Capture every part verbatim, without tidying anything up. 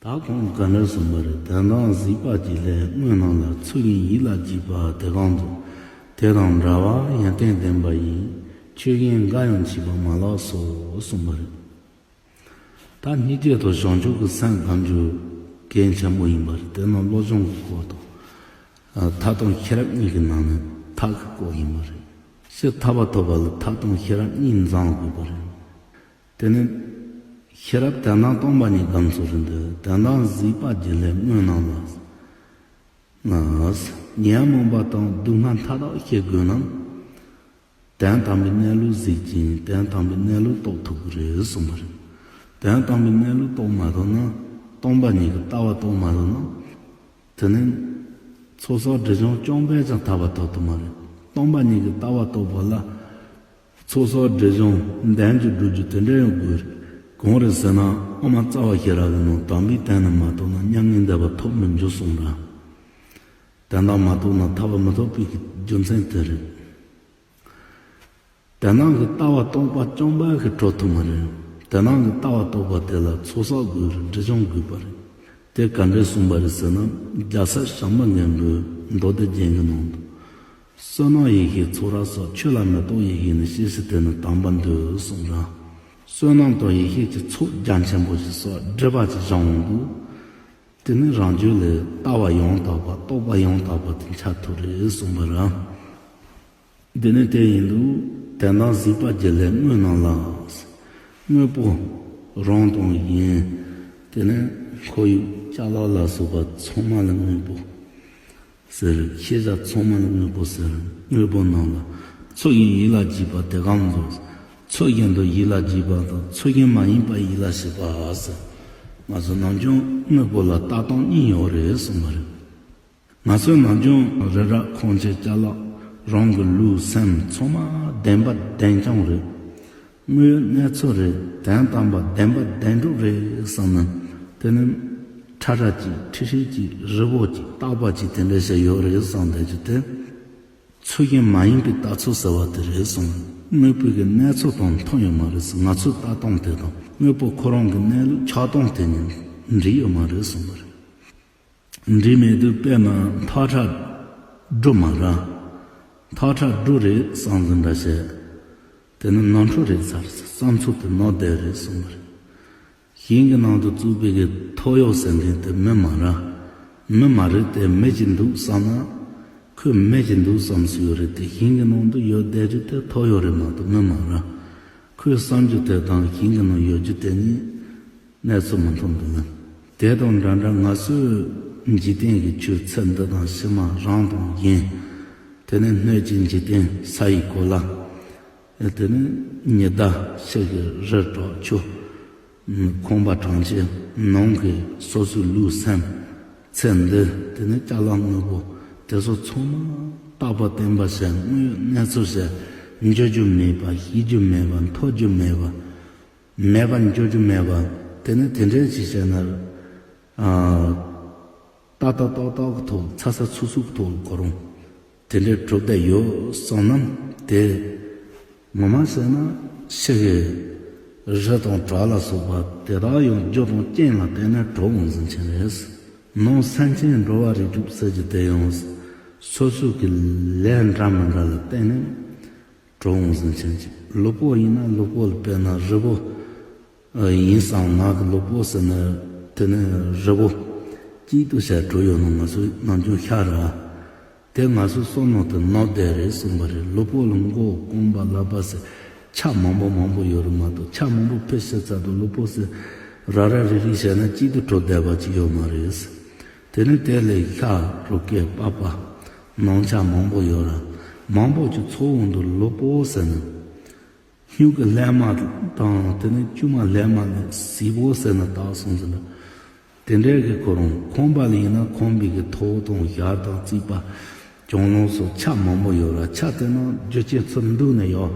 ད་ཁོང་གིས་ག་འདྲ་གསུངས་པ་རེད། དོན་དམ་གཟིགས་པ་གྱུར་ལས་དངོས་རྣམས་ལ། ཚུལ་གཉིས་ཡིད་ལ་བགྱིས་པ་དེ་གང་འདུལ། དེ་དང་འདྲ་བ་ཡོན་ཏན་ལྡན་པ་ཡིས། ཆོས་གཞན་འགའ་ཡང་བགྱིས་པ་མ་ལགས་སོ་གསུངས་པ་རེད། ད་སྙིང་རྗེ་དང་བྱང་ཆུབ་ཀྱི་སེམས་སྒོམ་རྒྱུ་གལ་ཆེན་པོ་ཡིན་པ་རེད། དེ་ནི་བློ་སྦྱོང་གི་སྐོར་དང་། ཐབས་དང་ཤེས་རབ་གཉིས་ཀྱི་ནང་ནས་ཐབས་ཀྱི་སྐོར་ཡིན་པ་རེད། ཕྱིར་ཐར་པ་ཐོབ་པ་ལ་ཐབས་དང་ཤེས་རབ་གཉིས་འཛོམས་དགོས་པ་རེད། དེ་ནི་ཤེས་རབ་དོན་དམ་སྟོང་པ་ཉིད་སྒོམ་ཚུལ་རེད་འདུག་དོན་དམ་གཟིགས་པ་གྱུར་ལས་དངོས་རྣམས་ལ། ཉོན་མོངས་པ་དང་སྡུག་བསྔལ་མཐའ་དག་ཤེས་དགོས་རྣམས། དོན་དམ་པའི་གནས་ལུགས་གཟིགས་ཀྱིན་དོན་དམ་པའི་གནས་ལུགས་རྟོགས་ཐུབ་ཀྱི་རེད་གསུངས་པ་རེད། དོན་དམ་པའི་གནས་ལུགས་རྟོགས་མ་ཐུབ་ན། སྟོང་པ་ཉིད་ཀྱི་ལྟ་བ་རྟོགས་མ་ཐུབ་ན། དེ་ནི་ཚོགས་བསགས་སྒྲིབ་སྦྱང་རྐྱང་པས་ཀྱང་ཐར་པ་ཐོབ་ཐུབ་མ་རེད། སྟོང་པ་ཉིད་ཀྱི་ལྟ་བ་རྟོགས་པ་ལ། ཚོགས་བསགས་སྒྲིབ་སྦྱང་ལྡན་གྱི་སྒྲུབ་རྒྱུ་དེ་འདྲ་ཡང་དགོས་རེད། གང་རེད་ཟེར་ན། དབུ་མ་རྩ་བ་ཤེས་རབ་ཀྱི་ནང་དམ་པའི་དོན་ནི་མ་རྟོགས་ན་མྱ་ངན་འདས་པ་ཐོབ་མི་འགྱུར་གསུངས་ར། དོན་དག་མ་རྟོགས་ན་ཐར་པ་མི་ཐོབ་པའི་རྒྱུ་མཚན་དེ་རེད། དོན་དམ་གྱི་ལྟ་བ་རྟོགས་པ་རྐྱང་པ་གིས་གྲུབ་ཐུབ་མ་རེད། དོན་དམ་གྱི་ལྟ་བ་རྟོགས་པ་དེ་ལ་ཚོགས་བསགས་དགོས་རེད། སྒྲིབ་སྦྱང་དགོས་པ་རེད། དེ་ག་འདྲས་གསུངས་པ་རེད་ཟེར་ན། རྒྱལ་སྲས་བྱམས་པ་མགོན་པོའི་མདོ་སྡེ་རྒྱན་གྱི་ནང་དུ། བསོད་ནམས་ཡེ་ཤེས་ཚོགས་རབ་སོགས། ཆོས་ལ་མི་རྟོག་ཡེ་ཤེས་ནི། ཤེས་བྱ་དེ་ནི་དམ་པར་འདོད་གསུངས་ར། བསོད་ནམས་དང་ཡེ་ཤེས་ཀྱི་ཚོགས་རྒྱ་ཆེན་པོ་ཞིག་བསགས་སྒྲིབ་པ་ཅིག་སྦྱངས་འོང་དུས། དེ་ནི་རང་རྒྱུད་ལ་ལྟ་བ་ཡང་དག་པ་རྟོགས་པ་ཡང་དག་པ་དེ་འཆར་ཐུབ་རེད་གསུངས་པ་ར། འདི་ནི་དེ་ཡིན་དུས་དོན་དམ་གཟིགས་པ་གྱུར་ལས་དངོས་རྣམས་ལ། དངོས་པོ་རང་དང་གཞན། དེ་ནི་ཁོར་ཡུག་ཅ་ལག་ལ་སོགས་པ་ཚང་མ་ལ་དངོས་པོ་ཟེར། ཤེས་བྱ་ཚང་མ་ལ་དངོས་པོ་ཟེར། དངོས་པོ་རྣམས་ལ་ཚུལ་གཞན་ཡིད་ལ་བགྱིས་པ་དེ་གང་འདུལ། ཚུལ་གཞན་དུ་ཡིད་ལ་བགྱིས་པ་དང་ཚུལ་གཞན་མ་ཡིན་པ་ཡིད་ལ་བྱེད་པ་ཟེར། ང་ཚོ་ནམ་རྒྱུན་དངོས་པོ་ལ་ལྟ་སྟངས་གཉིས་ཡོད་རེད་གསུངས་པ་རེད། ང་ཚོས་ནམ་རྒྱུན་རི་རབ་ཁང་ཆེན་ཅ་ལག་རང་གི་ལུས་སེམས་ཚང་མ་བདེན་པ་བདེན་རྐྱང་རེད། དངོས་ཡོད་གནས་ཚུལ་རེད། དོན་དམ་པ་བདེན་པ་བདེན་གྲུབ་རེད་བསམ་ན། དེ་ནི་ཁྲ་ཁྲ་གཅིག་ཁྲི་ཁྲི་གཅིག་རི་བོ་གཅིག་རྟག་པ་གཅིག་དེ་འདྲ་ཞིག་ཡོད་རེད་བསམ་བསྡད་རྒྱུ་དེ། ཚུལ་གཞན་མ་ཡིན་པའི་ལྟ་ཚུལ་ཟེར་བ་དེ་རེད་གསུངས། དངོས་པོའི་གི་གནས་ཚུལ་དང་མཐུན་ཡོད་མ་རེད་ཟེར། ང་ཚོའི་ལྟ་སྟངས་དེ་དང་དངོས་པོ་ཁོ་རང་གི་གནས་ལུགས་ཆགས་སྟངས་དེ་གཉིས་འགྲིག་ཡོད་མ་རེད་གསུངས་པ་རེད། འགྲིག་མེད་དུས་དཔེར་ན་ཐག་ཁྲ་སྦྲུལ་མ་ར། ཐག་ཁྲ་སྦྲུལ་རེད་བསམ་ཟིན་འདྲ་བྱས། དེ་ནི་ནོར་འཁྲུལ་རེད་ཟེར། བསམ་ཚུལ་དེ་ནོར་བསྡད་རེད་གསུངས་པ་རེད། ཞིང་གི་ནང་དུ་བཙུགས་པའི་གི་ཐོ་ཡོག་ཟེར་མཁན་དེ་མི་མ་ར། མི་མ་རེད་དེ་མི་ཅིག་འདུག་བསམ་ན། ཁོས་མི་ཅིག་འདུག་བསམ་སྲིད་ཡོད་རེད་དེ། ཞིང་གི་ནང་དུ་ཡོད་བསྡད་རྒྱུ་དེ་ཐོ་ཡོག་རེད་མ་གཏོགས་མི་མ་ར། ཁོས་བསམ་རྒྱུ་དེ་དང་ཞིང་གི་ནང་ཡོད་རྒྱུ་དེ་གཉིས་གནས་ཚུལ་མི་མཐུན་འདུག་ན། དེ་དང་འདྲ་འདྲ་ང་ཚོའི་འཇིག་རྟེན་གྱི་ཆོས་ཚུལ་འདི་དང་ཕྱི་མ་རང་དང་གཞན། དེ་ནས་སྣོད་ཀྱི་འཇིག་རྟེན་ས་ཡི་གོ་ལ། དེ་ནས་ཉི་ཟླ་ཕྱི་གི་རི་དྲག་ཆུ། ཁང་པ་གྲོང་ཁྱེར་ནང་གི་སོ་སོའི་ལུས་སེམས། ཚེ་འདི་དེ་ནས་ཅ་ལག་དངོས་པོ་དེ་ཚོ་ཚང་མ་རྟག་པ་བརྟན་པ་བྱས། དངོས་ཡོད་གནས་ཚུལ་བྱས། འགྱུར་རྒྱུ་མེད་པ། ཞིག་རྒྱུ་མེད་པ། འཐོར་རྒྱུ་མེད་པ། མེད་པར་འགྱུར་རྒྱུ་མེད་པ། དེ་ནི་དེ་འདྲའི་ཅིག་བྱས་ན། ཨ། ཏག་ཏག་ཏག་ཏག་གི་ཐོག་ཚ་ཚ་ཚུགས་ཚུགས་ཀྱི་ཐོག་ཁོ་རང་དེ་འདྲའི་གྲུབ་བསྡད་ཡོད་བསམ་ན། དེ་ངོ་མ་བཤད་ན་ཕྱི་གི་རི་དང་བྲག་ལ་སོགས་པ་དེ་དག་ཡང་རྒྱུ་དང་རྐྱེན་ལ་བརྟེན་ནས་གྲུབ་འོང་ཟིན་ཆེན་རེད། ནང་སེམས་ཅན་འགྲོ་བ་རིགས་དྲུག་ཟེར་གྱི་དེ་ཡང་སོ་སོ་གི་ལས་འདྲ་མི་འདྲ་ལ་བརྟེན་ནས། གྲུབ་འོང་ཟིན་ཆེན་གྱི་ལུས་པོ་ཡིན་ན་ལུས་པོ་ལ་དཔེར་ན་རི་བོ་ཡིན་བསམ། ང་གི་ལུས་པོ་ཟེར་ན་དེ་ནི་རི་བོ་གཅིག་ཏུ་བྱས་གྲུབ་ཡོད་ན་ང་ཚོས་ནམ་རྒྱུན་ཤ་ར། དེ་ང་ཚོའི་བསམ་བློ་དེ་ནོར་བསྡད་རེད་གསུངས་པ་རེད། ལུས་པོ་ལ་མགོ་རྐང་པ་ལག་པ་ཟེར་ཆ་མང་པོ་མང་པོ་ཡོད་རེད་མ་གཏོགས། ཆ་མང་པོ་ཕུད་ཤེས་ཚར་དུས་ལུས་པོ་ཟེར་ར་ར་རི་རི་བྱས་ན་གཅིག་ཏུ་གྲུབ་བསྡད་པ་ཅིག་ཡོད་མ་རེད། དེ་ནི་དེ་ལས་ཤ་རུས་སྐེ་པགས་པ་ནང་ཆ་མང་པོ་ཡོད་ར། མང་པོ་ཅིག་ཚོགས་འོང་དུས་ལུས་པོ་ཟེར་ན། སྨྱུག་གི་ལྷག་མ་དང་དེ་ནི་དཀྱུས་མ་ལྷག་མ་ནི་གཟུགས་པོ་ཟེར་ན་དག་སོང་ཟེར་ན། དེ་འདྲའི་གི་ཁོ་རང་ཁང་པ་ལ་ཡིན་ན་ཁང་པའི་གི་ཐོག་དང་ཞྭ་དང་རྩིག་པ་གྱང་ལོང་སོགས་ཆ་མང་པོ་ཡོད་ར། ཆ་དེ་ནང་རྒྱུ་རྐྱེན་ཚུར་འདུག་ནས་ཡོད།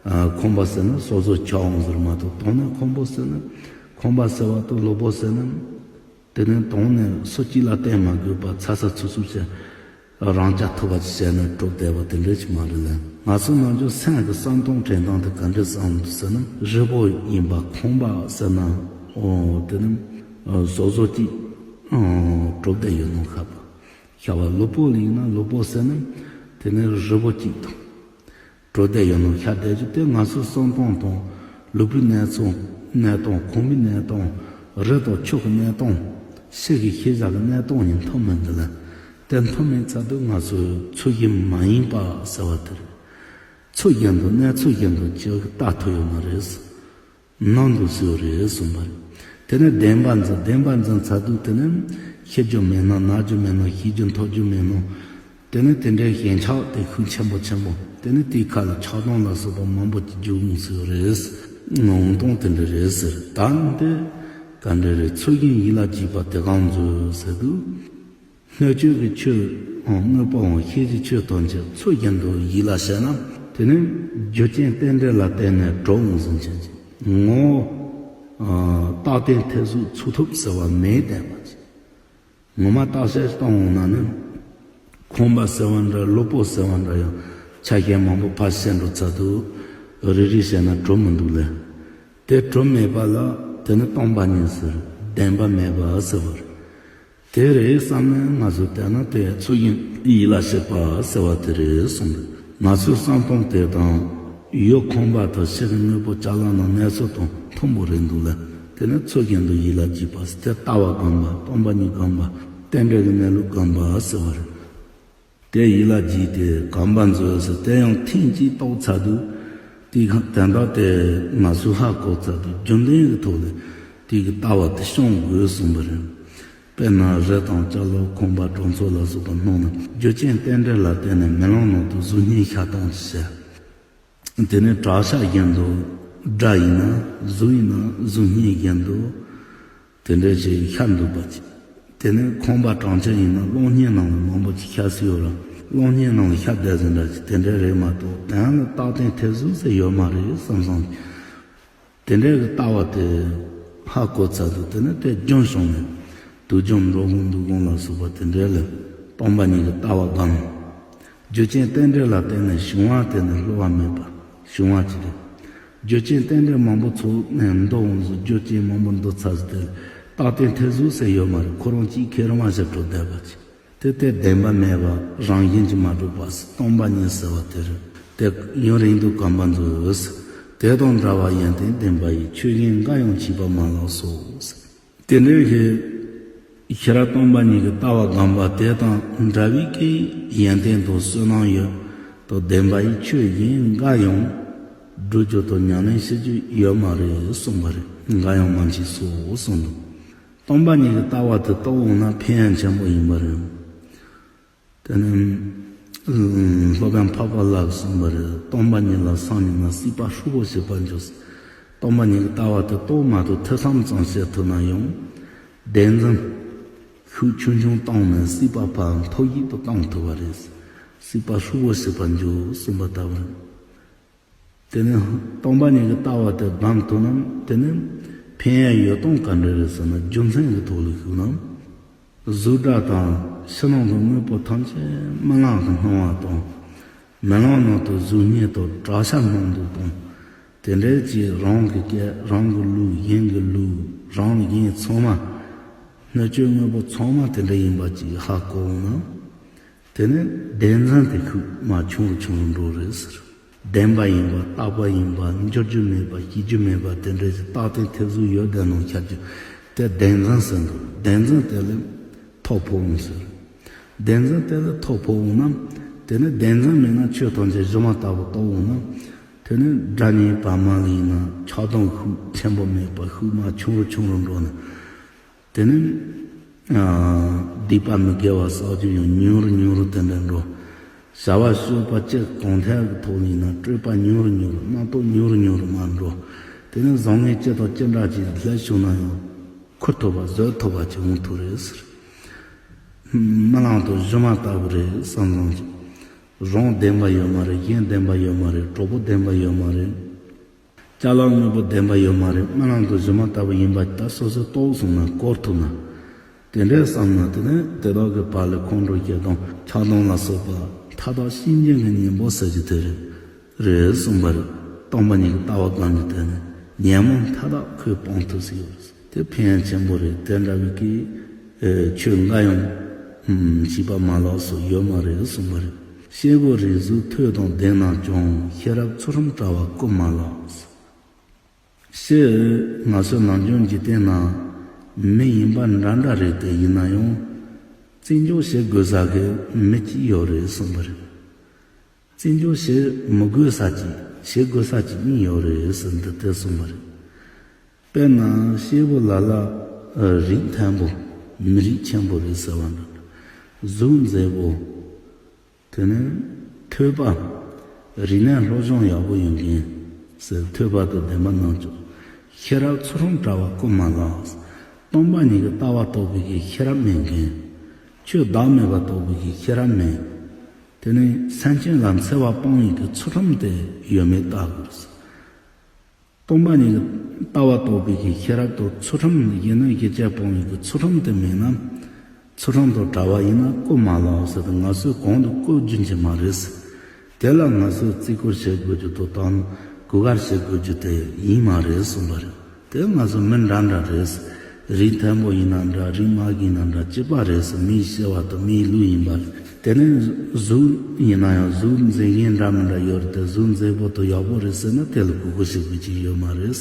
ཨ། ཁང་པ་ཟེར་ན་སོ་སོ་ཆགས་འོང་ཟེར་མ་གཏོགས། དོན་ནི་ཁང་པ་ཟེར་ན་ཁང་པ་ཟེར་བ་དང་ལུས་པོ་ཟེར་ན། དེ་ནས་དོན་ནི་སུ་གཅིག་ལ་བརྟེན་མ་དགོས་པར་ཚ་ཚ་ཚུགས་ཚུགས་བྱས་རང་རྐྱ་ཐུབ་པ་ཅིག་བྱས་ནས་གྲུབ་བསྡད་པ་དེ་འདྲ་ཅིག་མ་རེད་ལ། ང་ཚོ་ནམ་རྒྱུན་སེམས་ཀྱི་བསམ་སྟངས་དྲན་སྟངས་དེ་ག་འདྲ་བསམ་འདུག་ཟེར་ན། རི་བོ་ཡིན་པ་ཁང་པ་ཟེར་ན། འོ། དེ་ནི་ བཟོ་བཟོ་གཅིག་གྲུབ་བསྡད་ཡོད་ནོ་ཤ་པ། ཤ་པ་ལུས་པོ་ལ་ཡིན་ན་ལུས་པོ་ཟེར་ན་དེ་ནས་རིལ་བུ་གཅིག་དང་། གྲུབ་བསྡད་ཡོད་ནོ་ཤ་བསྡད་རྒྱུ་དེ་ང་ཚོའི་བསམ་སྟངས་དང་ལུས་པོའི་གནས་སྟངས་གནས་སྟངས་ཁོང་པའི་གནས་སྟངས་རི་དང་ཆུ་གི་གནས་སྟངས་ཤེས་ཀྱི་ཤེས་བྱ་གི་གནས་སྟངས་ཡིན་མཐུན་མིན་འདི་ལ། དེ་མཐུན་མིན་ཚ་དུས་ང་ཚོའི་ཚུལ་བཞིན་མ་ཡིན་པ་ཟེར་བ་དེ་རེད། ཚུལ་བཞིན་དུ་གནས་ཚུལ་བཞིན་དུ་ཅི་ལྟ་ཐུབ་ཡོད་མ་རེད། ནང་དུ་སོས་རེད་གསུངས་པ་རེད། དེ་ནས་བདེན་པ་འཛིན་བདེན་པ་འཛིན་ཚར་དུས་དེ་ནས་ཤི་རྒྱུ་མེད་ན་ན་རྒྱུ་མེད་ན་ཤི་རྒྱུ་འཐོར་རྒྱུ་མེད་ན། དེ་ནས་དེ་འདྲའི་ཞེན་ཆགས་དེ་ཤུགས་ཆེན་པོ་ཆེན་པོ་དེ་ནས་དེའི་ཁ་ལ་ཆགས་སྡང་ལ་སོགས་པ་མང་པོ་ཅིག་འཇུག་འོང་སོས་རེད། ངོ་བོ་སྟོང་དེ་འདྲ་རེད་ཟེར། ད་འདི་ག་འདྲ་རེད། ཚུལ་བཞིན་ཡིད་ལ་བགྱིས་པ་དེ་གང་མཛོད་ཟེར་དུས། སྣོད་བཅུད་ཀྱི་ཆོས་དང་དངོས་པོའང་ཤེས་བྱའི་ཆོས་ཐམས་ཅད་ཚུལ་བཞིན་དུ་ཡིད་ལ་བྱས་ན། དེ་ནི་རྒྱུ་རྐྱེན་རྟེན་འབྲེལ་ལ་བརྟེན་ནས་གྲུབ་འོང་ཟིན་ཅན་གྱི་ངོ་བོ། རྟག་བརྟན་ཐེར་ཟུག་ཚུགས་ཐུབ་ཟེར་བ་མེད་བསྟན་པ་ཅིག་ངོ་མ་བརྟག་དཔྱད་བཏང་འོང་ན་ནི། ཁང་པ་ཟེར་བ་འདྲ་ལུས་པོ་ཟེར་བ་འདྲ་ཡང་ཆ་ཤས་མང་པོ་ཕར་བཤད་འགྲོ་ཚར་དུས། རེ་རེ་བཤད་ན་གྲུབ་མི་འདུག་ལེ། དེ་གྲུབ་མེད་པ་ལ་དེ་ནི་སྟོང་པ་ཉིད་ཟེར། བདེན་པ་མེད་པ་ཟེར་བ་རེད། དེ་རེད་བསམ་ནས་ང་ཚོས་བལྟས་ན་དེ་ཚུལ་བཞིན་ཡིད་ལ་བྱེད་པ་ཟེར་བ་དེ་རེད་གསུངས་འདུག་ང་ཚོའི་བསམ་སྟངས་དེ་དང་ཡུལ་ཁང་པ་དང་ཕྱི་གི་དངོས་པོ་ཅ་ལག་ནང་གནས་ཚུལ་དང་མཐུན་པོ་རེད་འདུག་ལ། དེ་ནི་ཚུལ་བཞིན་དུ་ཡིད་ལ་བགྱིས་པ་ཟེར། དེ་ལྟ་བ་སྒོམ་པ་སྟོང་པ་ཉིད་སྒོམ་པ་རྟེན་འབྲེལ་གྱི་གནས་ལུགས་སྒོམ་པ་ཟེར་བ་རེད། དེ་ཡིད་ལ་བགྱིས་ཏེ་གོམས་པ་མཛོད་ཟེར། དེ་ཡང་ཐེངས་གཅིག་རྟོགས་ཚར་དུས། དེ་གང་དོན་དག་དེ་ང་ཚོས་ཧ་གོ་ཚར་དུས་རྒྱུ་མཚན་གྱི་ཐོག་ནས་དེ་གི་ལྟ་བ་དེ་སྐྱོང་དགོས་གསུངས་པ་རེད། དཔེར་ན་རི་དང་ཅ་ལག་ཁང་པ་གྲོང་ཚོ་ལ་སོགས་པ་སྣང་ན་རྒྱུ་རྐྱེན་རྟེན་འབྲེལ་ལ་བརྟེན་ནས་མེ་ལོང་ནང་དུ་གཟུགས་བརྙན་ཤར་གཏོང་ཞེས། དེ་ནས་བྲག་ཤ་བཞིན་དུ། སྒྲ་ཡིན་ན་གཟུགས་ཡིན་ན་གཟུགས་བརྙན་བཞིན་དུ། དེ་འདྲ་ཞིག་ཤར་འདུག་པ་ཅིག་དེ་ནས་ཁང་པ་གྲོང་ཁྱེར་ཡིན་ན་གློག་བརྙན་ནང་ལ་མང་པོ་ཅིག་ཤར་སྲིད་ཡོད་ར། གློག་བརྙན་ནང་ལ་ཤར་བསྡད་ཟིན་འདྲ་ཅིག་དེ་འདྲ་རེད་མ་གཏོགས་དོན་ལ་རྟག་བརྟན་ཐེར་ཟུག་ཟེར་ཡོད་མ་རེད་བསམ་སོང་། དེ་འདྲའི་གི་ལྟ་བ་དེ་ཧ་གོ་ཚར་དུས་དེ་ནས་དེ་རྒྱུན་བྱུང་ནས་དུས་རྒྱུན་འགྲོ་འོང་འདུག་འོང་ལ་སོགས་པ་དེ་འདྲའི་ལ་སྟོང་པ་ཉིད་ཀྱི་ལྟ་བ་སྒོམ། རྒྱུ་རྐྱེན་རྟེན་འབྲེལ་ལ་བརྟེན་ནས་བྱུང་བ་དེ་ནི་བསླུ་བ་མེད་པ་བྱུང་བ་ཅིག་རེད། རྒྱུ་རྐྱེན་རྟེན་འབྲེལ་མང་པོ་ཚོགས་ནས་འདུ་འོང་ཟིག་རྒྱུ་རྐྱེན་མང་པོ་འདུ་ཚར་ཟིག་དེ་རྟག་བརྟན་ཐེར་ཟུག་ཟེར་ཡོད་མ་རེད། ཁོ་རང་གཅིག་ཁེར་མ་ཞིག་གྲུབ་བསྡད་པ་ཅིག་དེ་ལྟར་བདེན་པ་མེད་པ་རང་བཞིན་གྱིས་མ་གྲུབ་པ་སྟོང་པ་ཉིད་ཟེར་བ་དེ་རེད། དེ་ཡུན་རིང་དུ་གོམས་པ་མཛོད། དེ་དང་འདྲ་བ་ཡོན་ཏན་ལྡན་པ་ཡི་ཆོས་གཞན་འགའ་ཡང་མཆིས་པ་མ་ལགས་སོ། དེ་འདྲའི་ཤེས་ཤེས་རབ་སྟོང་པ་ཉིད་ཀྱི་ལྟ་བ་སྒོམ་པ་དེ་དང་འདྲ་བའི་གི་ཡོན་ཏན་དང་བསོད་ནམས་ཡོད་དོ་ལྡན་པ་ཡི་ཆོས་གཞན་འགའ་ཡང་སྒྲུབ་རྒྱུ་དང་ཉམས་ལེན་བྱེད་རྒྱུ་ཡོད་མ་རེད་གསུངས་པ་རེད། འགའ་ཡང་མ་མཆིས་སོ་གསུངས་འདུག་སྟོང་པ་ཉིད་ཀྱི་ལྟ་བ་དེ་རྟོགས་འོང་ན་ཕན་ཡོན་ཆེན་པོ་ཡིན་པ་རེད། དེ་ནས་སློབ་དཔོན་འཕགས་པ་ལྷ་གིས་གསུངས་པ་རེད། སྟོང་པ་ཉིད་ལ་སངས་རྒྱས་ན་སྲིད་པ་ཧྲིལ་པོ་ཞིག་པར་འགྱུར། སྟོང་པ་ཉིད་ཀྱི་ལྟ་བ་དེ་རྟོགས་མ་ཐུབ་ཐུན་མཚམས་བཅད་ཐུབ་ན་ཡང་། བདེན་འཛིན་ཤུགས་ཆུང་ཆུང་བཏང་ནས་སྲིད་པ་ཕར་མཐོ་ཡིད་དུ་བཏང་ཐུབ་པ་རེད། སྲིད་པ་ཧྲིལ་པོ་ཞིག་པར་འགྱུར་གསུངས་པ་ལྟ་བུ་རེད། དེ་ནས་སྟོང་པ་ཉིད་ཀྱི་ལྟ་བ་དེ་བསྒོམ་ཐུབ་ན་དེ་ནས་ཕན་ཡོན་ཡོད་སྟངས་ག་འདྲ་རེད་ཟེར་ན་རྒྱུ་མཚན་གྱི་ཐོག་ལ་ཞུགས་ན། གཟུགས་སྒྲ་དང་ཕྱི་ནང་གི་དངོས་པོ་ཐམས་ཅད་རྨི་ལམ་གྱི་སྣང་བ་དང་། མེ་ལོང་ནང་དུ་གཟུགས་བརྙན་དང་བྲག་ཤ་སྣང་དུ་དང་། དེ་འདྲའི་ཅིག་རང་གི་སྐད་རང་གི་ལུས་གཞན་གྱི་ལུས་རང་གཞན་ཚང་མ། སྣོད་བཅུད་དངོས་པོ་ཚང་མ་དེ་འདྲ་ཡིན་པ་ཅིག་ཧ་གོ་འོང་ན། དེ་ནི་བདེན་འཛིན་དེ་ཤུགས་མ་ཆུང་རུ་ཆུང་རུ་འགྲོ་རེད་ཟེར། བདེན་པ་ཡིན་པ་རྟག་པ་ཡིན་པ་འགྱུར་རྒྱུ་མེད་པ་ཤེས་རྒྱུ་མེད་པ་དེ་འདྲ་ཞིག་རྟག་བརྟན་ཐེར་ཟུག་ཡོད་བསྡད་ནོ་ཤར་རྒྱུ་དེ་བདེན་འཛིན་ཟེར་འདུག་བདེན་འཛིན་དེ་ལས་ཐོ་ཕོག་འོང་ཟེར། བདེན་འཛིན་དེ་ལས་ཐོ་ཕོག་འོང་ན། དེ་ནི་བདེན་འཛིན་མེད་ན་ཆོས་ཐམས་ཅད་སྒྱུ་མ་ལྟ་བུ་རྟོགས་འོང་ན། དེ་ནི་སྒྲ་སྙན་བར་མ་ལ་ཡིན་ན་ཆགས་སྡང་ཤུགས་ཆེན་པོ་མེད་པ་ཤུགས་མ་ཆུང་རུ་ཆུང་རུ་འགྲོ་ནས། དེ་ནས་སྡིག་པ་མི་དགེ་བ་བསགས་རྒྱུ་ཡང་ཉུང་རུ་ཉུང་རུ་དེ་འདྲ་འགྲོ། བྱ་བ་སྤྱོད་པ་སྤྱི་གང་ཐད་ཀྱི་ཐོག་ནས་ཡིན་ན་སྤྲོས་པ་ཉུང་རུ་ཉུང་རུ་རྣམ་རྟོག་ཉུང་རུ་ཉུང་རུ་མར་འགྲོ། དེ་ནས་བཟང་ངན་ཅི་དང་ཅི་འདྲ་ཅིག་ལྷད་བྱུང་ན་ཡང་འཁུར་ཐུབ་པ་བཟོད་ཐུབ་པ་ཅིག་འོང་ཐུབ་རེད་ཟེར། རྨི་ལམ་དུ་སྒྱུ་མ་ལྟ་བུ་རེད་བསམ་བསམ་ཅིག་རང་བདེན་པ་ཡོད་མ་རེད། གཞན་བདེན་པ་ཡོད་མ་རེད། གྲོགས་པོ་བདེན་པ་ཡོད་མ་རེད། ཅ་ལག་དངོས་པོ་བདེན་པ་ཡོད་མ་རེད། རྨི་ལམ་དུ་སྒྱུ་མ་ལྟ་བུ་ཡིན་པ་ད་སོ་སོས་རྟོགས་སོང་ན་གོ་ཐུབ་ན། དེ་འདྲའི་བསམ་ན་དེ་ནས་དེ་དག་གི་བར་ལས་ཁོང་ཁྲོ་སྐྱེ་སྡང་ཆགས་སྡང་ལ་སོགས་པ་མཐའ་དག་ཤིན་རྗེ་གི་གཉེན་པོ་ཟེར་རྒྱུ་དེ་རེད། རེད་གསུངས་པ་རེད། སྟོང་པ་ཉིད་ཀྱི་ལྟ་བ་སྒོམ་རྒྱུ་དེ་ནི་ཉོན་མོངས་མཐའ་དག་ཁོས་སྤང་ཐུབ་ཟིག་ཡོད་རེད། དེ་ཕན་ཡོན་ཆེན་པོ་རེད། དེ་འདྲ་བའི་གི་ཨེ་ཆོས་འགའ་ཡང་ཨུམ་བྱིས་པ་མ་ལགས་སུ་ཡོད་མ་རེད་གསུངས་པ་རེད། སྐྱེས་བུ་རིགས་གཟུགས་ཐོས་དང་ལྡན་རྣམས་ཀྱང་། ཤེས་རབ་ཚུལ་ཁྲིམས་བྲལ་བ་ཀུན་མ་ལགས། ཤེས། ང་ཚོ་ནམ་རྒྱུན་འཇིག་རྟེན་ན་མི་ཡིན་པ་འདྲ་འདྲ་རེད། དེ་ཡིན་ན་ཡང་བརྩི་འཇོག་བྱེད་དགོས་ས་གི་མི་གཅིག་ཡོད་རེད་གསུངས་པ་རེད། བརྩི་འཇོག་བྱེད་མི་དགོས་ས་གཅིག་བྱེད་དགོས་ས་གཅིག་གཉིས་ཡོད་རེད་ཟེར་འདི་ལྟར་གསུངས་པ་རེད། དཔེར་ན་སྐྱེས་བུ་ལ་ལ་རིགས་མཐོན་པོ། མི་རིགས་ཆེན་པོ་རེད་ཟེར་བ་འདྲ། གཟུགས་མཛེས་པོ། དེ་ནས་ཐོས་པ། རིག་གནས་སློབ་སྦྱོང་ཡག་པོ་ཡོད་མཁན་ཟེར། ཐོས་པ་དང་ལྡན་པ་རྣམས་ཀྱང་། ཤེས་རབ་ཚུལ་ཁྲིམས་བྲལ་བ་ཀུན་མ་ལགས། སྟོང་པ་ཉིད་ཀྱི་ལྟ་བ་རྟོགས་པའི་གི་ཤེས་རབ་མེད་མཁན། ཆོས་བདག་མེད་པ་རྟོགས་པའི་གི་ཤེས་རབ་མེད། དེ་ནས་སེམས་ཅན་ལ་འཚེ་བ་སྤོང་བའི་གི་ཚུལ་ཁྲིམས་དེ་ཡོད་མེད་བལྟ་དགོས། སྟོང་པ་ཉིད་ཀྱི་ལྟ་བ་རྟོགས་པའི་གི་ཤེས་རབ་དང་ཚུལ་ཁྲིམས་ཡིན་ན་གཞི་བཅས་སྤོང་བའི་གི་ཚུལ་ཁྲིམས་དེ་མེད་ན། ཚུལ་ཁྲིམས་དང་བྲལ་བ་ཡིན་ན་ཀུན་མ་ལགས་ཟེར་ཏེ་ང་ཚོས་གོང་དུ་བཀོད་རྒྱུ་ཅིག་མ་རེད། དེ་ལ་ང་ཚོས་བརྩི་བཀུར་བྱེད་དགོས་རྒྱུ་དང་དང་གུས་བཀུར་བྱེད་དགོས་རྒྱུ་དེ་ཡིན་མ་རེད་གསུངས་པ་རེད། དེ་ང་ཚོ་མི་འདྲ་འདྲ་རེད། རིགས་མཐོན་པོ་ཡིན་ན་འདྲ། རིགས་དམའ་གི་ཡིན་ན་འདྲ། གཅིག་པ་རེད། མིའི་སྐྱེ་བ་དང་མིའི་ལུས་ཡིན་པ་རེད། དེ་ནས་གཟུགས་ཡིན་ན་ཡང་གཟུགས་མཛེས་མཁན་འདྲ་མི་འདྲ་ཡོད་རེད་དེ། གཟུགས་མཛེས་པོ་དང་ཡག་པོ་རེད་ཟེར་ན་དེ་ལ་གུས་བཀུར་བྱེད་དགོས་ཀྱི་ཡོད་མ་རེད།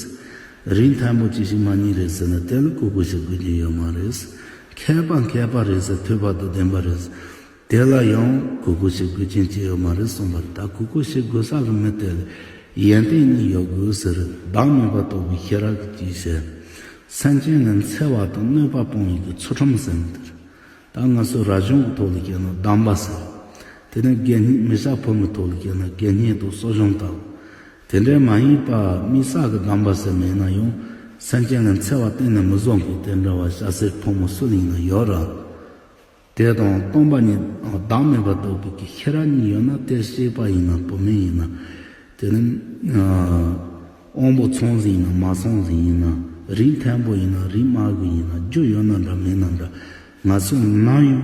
རིགས་མཐོན་པོ་ཅི་ཞིག་མ་ཉིད་རེད་ཟེར་ན་དེ་ལ་གུས་བཀུར་བྱེད་དགོས་ཀྱི་ཡོད་མ་རེད། མཁས་པ་མཁས་པ་རེད་ཟེར། ཐོས་པ་དང་ལྡན་པ་རེད་ཟེར། དེ་ལ་ཡང་གུས་བཀུར་བྱེད་དགོས་ཀྱི་ཅི་ཡོད་མ་རེད་གསུངས་པ་རེད། ད་གུས་བཀུར་བྱེད་དགོས་ས་གི་མི་དེ་ལ་ཡོན་ཏན་གཉིས་ཡོད་དགོས་ཟེར། བདག་མེད་པ་རྟོགས་པའི་ཤེས་རབ་ཀྱི་ཅི་ཟེར། སེམས་ཅན་ལ་འཚེ་བ་དང་གནོད་པ་སྤོང་བའི་གི་ཚུལ་ཁྲིམས་ཟེར་ནི་དེ་རེད། ད་ང་ཚོ་རབ་བྱུང་གི་ཐོག་ལ་བཤད་ན་སྡོམ་པ་ཟེར། དེ་ནས་དགེ་བསྙེན། མི་སྐྱ་ཕོ་མོའི་ཐོག་ལ་བཤད་ན་དགེ་བསྙེན་དང་གསོ་སྦྱོང་དང་། དེ་འདྲའི་མ་ཡིན་པ་དམིགས་བསལ་གྱི་སྡོམ་པ་ཟེར་མེད་ན་ཡང་། སེམས་ཅན་ལ་འཚེ་བ་གཏན་ནས་མི་བཟོ་མཁན་དེ་འདྲ་བ་སྐྱ་སེར་ཕོ་མོ་སུ་ལ་ཡིན་ན་ཡོད་ར། དེ་དང་སྟོང་པ་ཉིད་བདག་མེད་པ་རྟོགས་པའི་གི་ཤེས་རབ་གཉིས་ཡོད་ན། དེ་སྐྱེས་པ་ཡིན་ན་བུད་མེད་ཡིན་ན། དེ་ནི་དབང་པོ་ཚང་ཟིན་ཡིན་ན་མ་ཚང་ཟིན་ཡིན་ན། རིགས་མཐོན་པོ་ཡིན་ན་རིགས་དམའ་གི་ཡིན་ན། རྒྱུ་ཡོད་ན་འདྲ་མེད་ན་འདྲ། ང་ཚོས་ནམ་ཡང་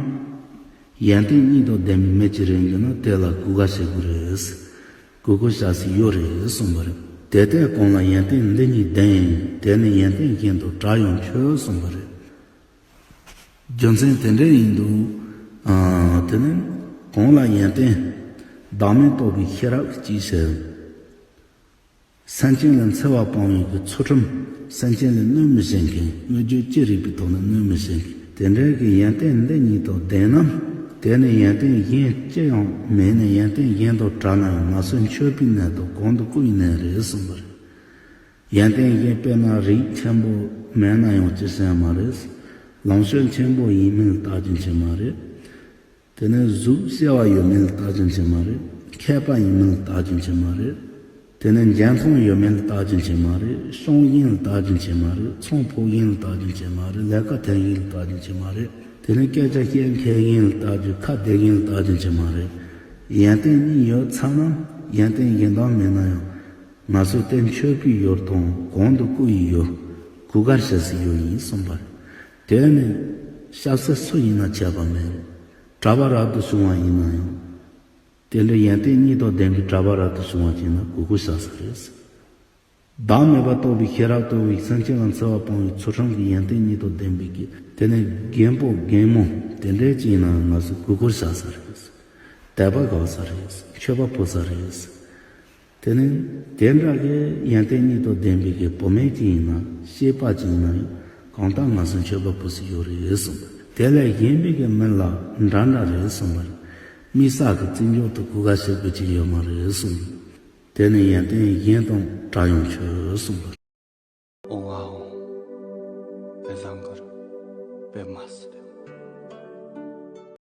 ཡོན་ཏན་གཉིས་དང་ལྡན་པའི་མི་ཅིག་རེད་འདུག་ན་དེ་ལ་གུས་བཀུར་བྱེད་དགོས་རེད། གུས་བཀུར་བྱ་སྲིད་ཡོད་རེད་གསུངས་པ་རེད། དེ་ལྟས་གང་ལ་ཡོན་ཏན་འདི་གཉིས་ལྡན། དེ་ནི་ཡོན་ཏན་གཞན་དང་བྲལ་ཡང་ཆོག་གསུངས་པ་རེད། རྒྱུ་མཚན་དེ་འདྲ་ཡིན་དུས། ཨ། དེ་ནི་གང་ལ་ཡོན་ཏན་བདག་མེད་རྟོགས་པའི་ཤེས་རབ་ཀྱི་ཅི་ཟེར། སེམས་ཅན་ལ་འཚེ་བ་སྤོང་བའི་གི་ཚུལ་ཁྲིམས། སེམས་ཅན་ལ་གནོད་མི་བྱེད་མཁན། དངོས་རྒྱུ་ཅི་རིགས་པའི་ཐོག་ནས་གནོད་མི་བྱེད་མཁན། དེ་འདྲའི་གི་ཡོན་ཏན་འདི་གཉིས་དང་ལྡན་ན། དེ་ནི་ཡོན་ཏན་གཞན་ཅི་ཡང་མེད་ནས་ཡོན་ཏན་གཞན་དང་བྲལ་ན་ཡང་ང་ཚོ་མཆོད་པའི་གནས་དང་གོང་དུ་བཀུར་བའི་གནས་རེད་གསུངས་པ་རེད། ཡོན་ཏན་གཞན་དཔེར་ན་རིགས་ཆེན་པོ་མེད་ན་ཡང་ཅི་ཟེར་མ་རེད། ལོངས་སྤྱོད་ཆེན་པོ་ཡིན་མིན་ལ་བལྟ་རྒྱུ་ཅི་མ་རེད། དེ་ནས་གཟུགས་བྱེ་བ་ཡོད་མེད་ལ་བལྟ་རྒྱུ་ཅི་མ་རེད། མཁས་པ་ཡིན་མིན་ལ་བལྟ་རྒྱུ་ཅི་མ་རེད། དེ་ནས་འཇོན་ཐང་ཡོད་མེད་ལ་བལྟ་རྒྱུ་ཅི་མ་རེད། སྤྱང་ཞན་ལ་བལྟ་རྒྱུ་ཅི་མ་རེད། ཚོང་ཕོག་ཞན་ལ་བལྟ་རྒྱུ་ཅི་མ་རེད། ལས་ཀ་འཐད་ཞན་ལ་བལྟ་རྒྱུ་ཅི་མ་རེད། དེ་ནས་སྐད་ཆ་བཤད་མཁས་ཞན་ལ་བལྟ་རྒྱུ། ཁ་བདེ་ཞན་ལ་བལྟ་རྒྱུ་ཅི་མ་རེད། ཡོན་ཏན་གཉིས་ཡོད་ཚར་ན་ཡོན་ཏན་གཞན་དག་མེད་ན་ཡང་། ང་ཚོ་དེ་མཆོད་པའི་ཡུལ་དང་གོང་དུ་བཀུར་བའི་ཡུལ། གུས་བཀུར་བྱ་སའི་ཡུལ་ཡིན་གསུངས་པ་རེད། དེ་ནི་སྐྱ་སེར་སུ་ཡིན་ན་ཁྱད་པར་མེད། གྲྭ་པ་རབ་ཏུ་བྱུང་བ་ཡིན་ན་ཡང་། དེ་འདྲའི་ཡོན་ཏན་གཉིས་དང་ལྡན་པའི་གྲྭ་པ་རབ་ཏུ་བྱུང་བ་ཅིག་ན་གུས་བཀུར་བྱ་ས་རེད། བདག་མེད་པ་རྟོགས་པའི་ཤེས་རབ་དང་། སེམས་ཅན་ལ་འཚེ་བ་སྤོང་བའི་ཚུལ་ཁྲིམས་ཀྱི་ཡོན་ཏན་གཉིས་དང་ལྡན་པའི་གི། དེ་ནི་རྒན་པོ་རྒན་མོ་དེ་འདྲའི་ཅིག་ཡིན་ན་ང་ཚོ་གུས་བཀུར་བྱ་ས་རེད། དད་པ་དགའ་ས་རེད། མཆོད་པ་ཕུལ་ས་རེད། དེ་ནི་དེ་འདྲ་གི་ཡོན་ཏན་གཉིས་དང་ལྡན་པའི་གི་བུད་མེད་ཅིག་ཡིན་ན། སྐྱེས་པ་ཅིག་ཡིན་ན་ཡང་གང་ལྟར་ང་ཚོ་མཆོད་པ་ཕུལ་སྲོལ་ཡོད་རེད་གསུངས། དེ་ལས་གཞན་པའི་གི་མི་ལ་འདྲ་འདྲ་རེད་གསུངས་པ་རེད། དམིགས་བསལ་གྱི་བརྩི་འཇོག་དང་གུས་བཀུར་བྱེད་དགོས་ཀྱི་ཡོད་མ་རེད་གསུངས། དེ་ནི་ཡོན་ཏན་གཞན་དང་བྲལ་ཡང་ཆོག་གསུངས་པ་རེད། ཨོ་ཨ་ཨོ། དཔེ་བཟང་གི་རེད། དཔེ་མ་སྲིད་པའི།